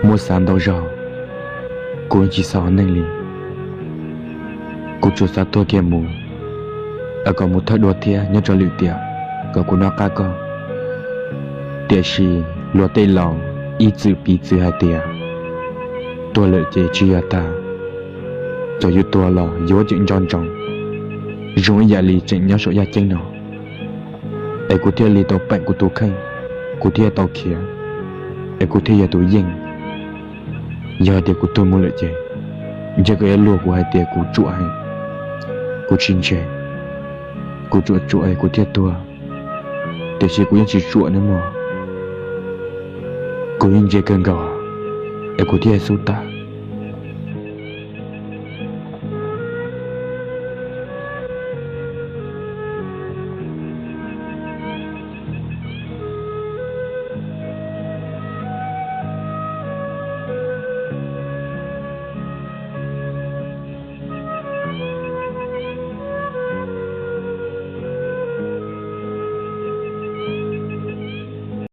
Muab xav ntau zaug, kuv yeej tsis xav ua neej li. Kuv tsuas xav tuag kiag mus, es kom mus thawj dua thiab nyob rau lwm tiam, kom kuv noj qab koj. Tiam sis luag tej laus ib txwm piv txwv hais tias, tuag lawm ces tsis yog tag, txawm yus tuag los yuav tsum nco ntsoov, zoo ib yam li tseem nyob saum yaj ceeb no. Es kuv thiaj li tau peem kuv tus kheej, kuv thiaj tau khiav, es kuv thiaj yog tus yeej. Yog hais tias kuv tuag mus lawm ces, ntshe koj yuav luag kuv hais tias kuv ruam heev, kuv tsis ntse, kuv ruam ruam es kuv thiaj tuag. Tiam sis kuv yeej tsis ruam ne mog, kuv yeej ntse kawg nkaus, es kuv thiaj xub tag.